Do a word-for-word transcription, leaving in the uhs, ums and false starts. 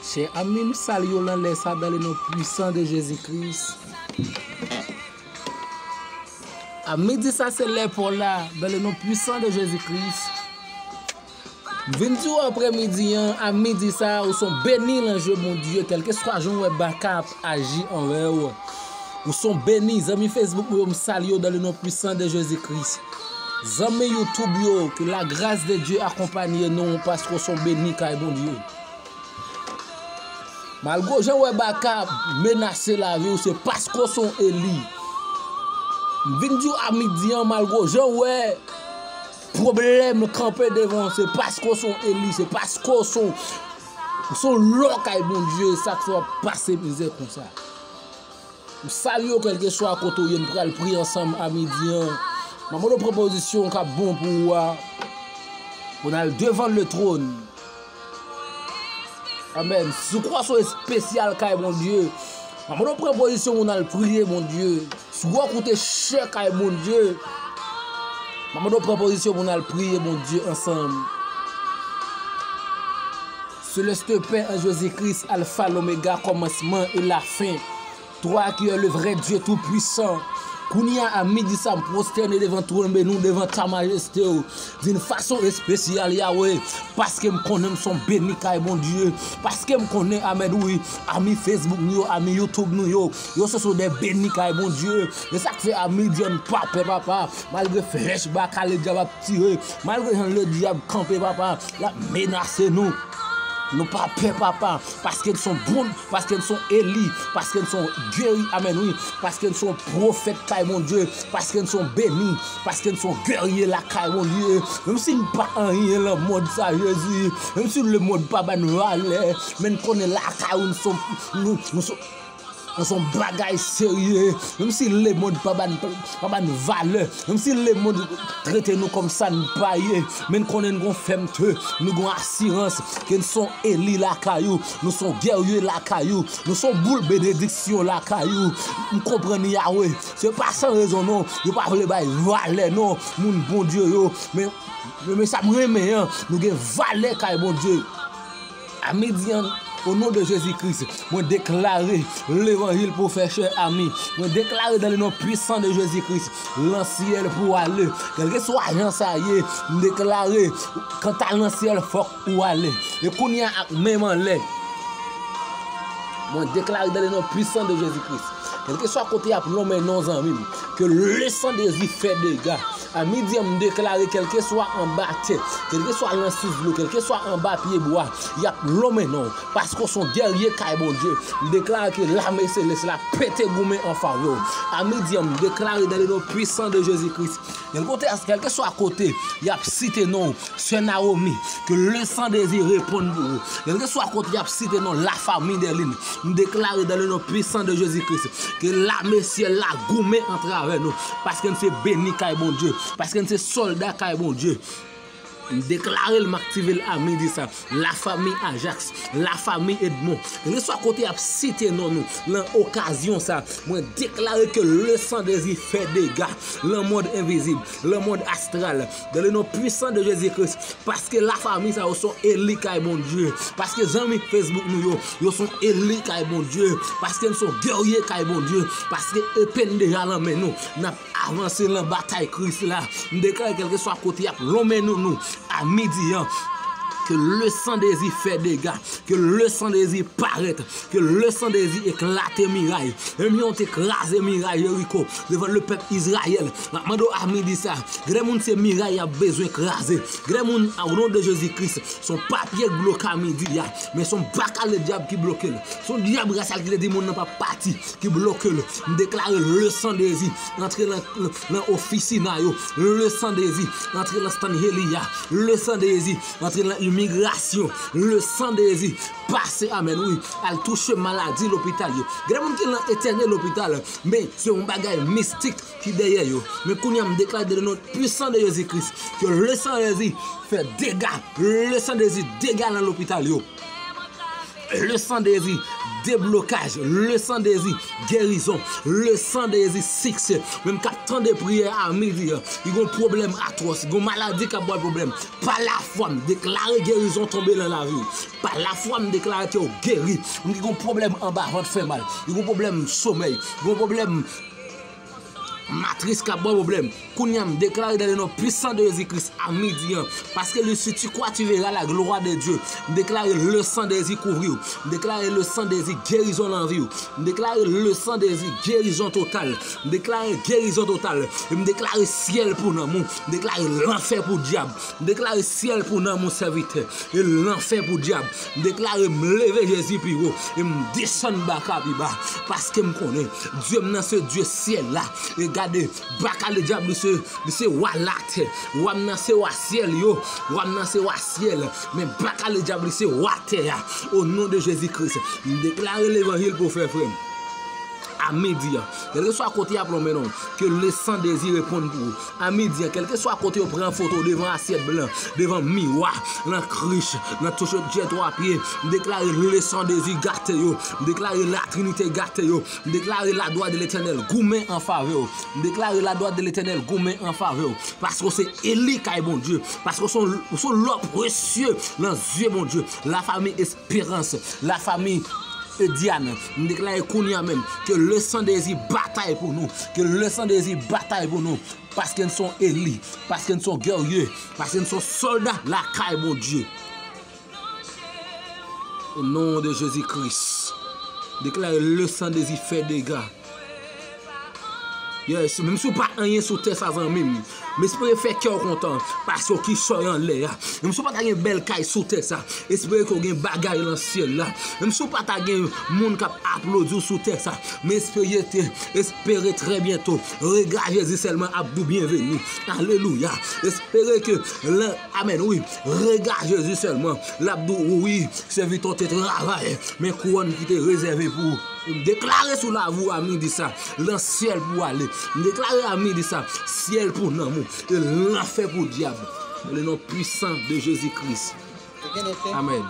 Chè ami, m salye w nan lè sa, dans le nom puissant de Jésus-Christ. A midi sa, se lè pa w la, dans le nom puissant de Jésus-Christ. M vin di w aprè midi an, a midi sa, ou se yon beni nan je Bondye, kèlkeswa jan w wè baka ap aji anvè w. Ou se yon beni, zanmi Facebook mwen yo, m salye w dans le nom puissant de Jésus-Christ. Zanmi YouTube yo, que la grâce de Dieu accompagne nou, paske w se yon beni kay Bondye. Malgre w jan w wè baka ap menase lavi w, se paske w se yon eli. M vin di w a midi an, malgre w jan w wè pwoblèm kanpe devan w, se paske w se yon eli, se paske w se yon, w se yon lò kay Bondye, sa k fè w ap pase mizè konsa. M salye w kèlkeswa kote w ye, n pral priye ansanm a midi an. M ap mande w pran pozisyon k ap bon pou ou a, pou n al devan le tròn. Amèn. Si w kwè w se yon espesyal kay Bondye, m ap mande w pran pozisyon pou n al priye Bondye. Si w kwè w koute chè kay Bondye, m ap mande w pran pozisyon pou n al priye Bondye ansanm. Céleste Père en Jésus-Christ, Alpha, l'Oméga, commencement et la fin. Toi qui es le vrai Dieu tout-puissant. Kounye a, a midi sa, m pwostène devan twòn beni w, devan ta majeste w, d'une façon spéciale, Yahweh, paske m konnen m se yon beni kay Bondye, paske m konnen, amèn, wi, ami Facebook nou yo, ami YouTube nou yo, yo se, se de beni kay Bondye. E sa k fè a midi an, n pa pè, papa, malgre flèch baka ledyab ap tire, malgre jan ledyab kanpe, papa, l ap menase nou. Nou pa pè, papa, paske n se yon bon, paske n se yon eli, paske n se yon geri, amèn, wi, paske n se yon pwofèt kay Bondye, paske n se yon beni, paske n se yon gèrye lakay Bondye. Menm si n pa anyen nan mond sa, Jezi, menm si lemonn pa ba n valè, men n konnen lakay ou n se, nou, nou se, nou se yon bagay serye. Menm si lemonn pa ba n, pa ba n valè, menm si lemonn trete nou kòm sa n pa ye, men n konnen n gon fèmte, nou gon asirans ke n se yon eli lakay ou, nou se yon gèrye lakay ou, nou se yon boul benediksyon lakay ou. M konprann, Yahweh, se pa san rezon non, yo pa vle bay valè non, moun Bondye yo, men, men, men sa m renmen an, nou gen valè kay Bondye. A midi an, o non de Jezi Kris, mwen deklare levanjil pou fè chè ami. Mwen deklare dans le nom puissant de Jésus-Christ, lan syèl pou ale. Kèlkeswa jan sa ye, m deklare, kanta lan syèl, fòk ou ale. E kounye a ak men m anlè, mwen deklare dans le nom puissant de Jésus-Christ, kèlkeswa kote y ap lonmen non zanmi m, ke le sang de Jésus fè dega. A midi an, m deklare, kèlkeswa anba tè, kèlkeswa lan sous dlo, kèlkeswa anba pye bwa, y ap lonmen non w, paske w se yon gèrye kay Bondye. M deklare ke lame selès la pete goumen an favè w. A midi an, m deklare dans le nom puissant de Jésus-Christ, kèl kote, kèlkeswa kote y ap site non w, sè Naomi, ke le sang de Jésus reponn pou ou. Kèlkeswa kote y ap site non la famille Derline, m deklare dans le nom puissant de Jésus-Christ, ke lame syèl la goumen antravè nou, paske n se beni kay Bondye, paske n se sòlda kay Bondye. M deklare l, m aktive l a midi sa. La famille Ajax, la famille Edmond, kèlkeswa kote y ap site non nou, lan okazyon sa, mwen deklare ke le sang de Jésus fè dega, lan mond envizib, lan mond astral, dans le nom puissant de Jésus-Christ, paske la famille sa yo se yon eli kay Bondye, paske zanmi Facebook nou yo, yo se yon eli kay Bondye, paske n se yon gèrye kay Bondye, paske epe n deja lan men nou, n ap avanse lan batay Kris la. M deklare kèlkeswa kote y ap lonmen nou, nou, a midi an, ke le sang de Jésus fè dega, ke le sang de Jésus parèt, ke le sang de Jésus eklate miray. Menm jan w te kraze miray Jeriko devan le pèp Izrayèl. M ap mande w a midi sa, gen de moun se miray y ap bezwen kraze. Gen de moun, o non de Jezi Kris, se yon papye k bloke a midi a, men se yon baka ledyab ki bloke l. Se yon dyab rasyal ki te di moun nan p ap pati ki bloke l. M deklare le sang de Jezi antre lan, lan, lan ofisina yo. Le sang de Jezi antre lan stanjeli a. Le sang de Jezi antre lan imigrasyon. Le sang de Jezi pase, amèn, wi, al touche maladi lopital yo. Gen de moun ki lan etène lopital, men se yon bagay mistik ki dèyè yo. Men kounye a, m deklare dans le nom puissant de Jésus-Christ, ke le sang de Jezi fè dega. Le sang de Jezi dega lan lopital yo. Le sang de Jésus, deblokaj. Le sang de Jésus, gerizon. Le sang de Jésus, siksè. Menm k ap tande priyè a midi an, li gon pwoblèm atwòs, li gon maladi k ap ba w pwoblèm. Pa lafwa, m deklare gerizon tonbe nan lavi w. Pa lafwa, m deklare ke w geri. Moun ki gon pwoblèm anba vant fè mal, li gon pwoblèm somèy, li gon pwoblèm matris k ap ba w pwoblèm. Kounye a, m deklare dans le nom puissant de Jésus-Christ a midi an, parce que le, si tu crois, tu verras la gloire de Dieu. M deklare le sang de Jésus kouvri w. M deklare le sang de Jésus gerizon nan vi w. M deklare le sang de Jésus gerizon total. M deklare gerizon total. E m deklare syèl pou nanm ou. M deklare lanfè pou dyab. M deklare syèl pou nanm ou sèvitè. E lanfè pou dyab. M deklare m leve Jezi pi wo. E m desann baka pi ba. Paske m konnen Dye m nan se Dye syèl la. E gade, baka le dyab li se, li se wa latè. Wa m nan se wa syèl yo. Wa m nan se wa syèl. Men baka le dyab li se wa tè a. O non de Jezi Kris. M deklare levanjil pou fè frè m. A midi an, kèlkeswa kote y ap lonmen non, ke le sang de Jésus reponn pou ou. A midi an, kèlkeswa kote yo pran foto devan asyèt blan, devan miwa, nan krich, nan touche djè twa pye, m deklare le sang de Jésus gate yo. M deklare la Trinité gate yo. M deklare la gloire de l'Éternel goumen an favè w. M deklare la gloire de l'Éternel goumen an favè w. Paske w se eli kay Bondye. Paske w se yon, w se yon lò presye nan zye Bondye. La famille Espérance, la famille Ediane, m deklare kounye a menm ke le sang de Jésus batay pou nou, ke le sang de Jésus batay pou nou, paske n se yon eli, paske n se yon gèrye, paske n se yon sòlda lakay Bondye. O non de Jezi Kris, deklare le sang de Jésus fè dega. Yes, menm si w pa anyen sou tè sa, zanmi m, m espere fè kè w kontan, paske w ki sòy anlè a. Menm si w pa ta gen bèl kay sou tè sa, espere ke w gen bagay nan syèl la. Menm si w pa ta gen moun k ap aplodi w sou tè sa, men espere ke, espere trè byento, rega Jezi sèlman ap di w byenveni. Alelouya. Espere ke, amèn, wi, rega Jezi sèlman, l ap di w, wi, sèvitè w te travay, men kouwòn ki te rezève pou ou. M deklare sou lavi w a midi sa, nan syèl pou w ale. M deklare a midi sa, syèl pou nanm ou, e lanfè pou dyab. Dans le nom puissant de Jésus-Christ. Amèn.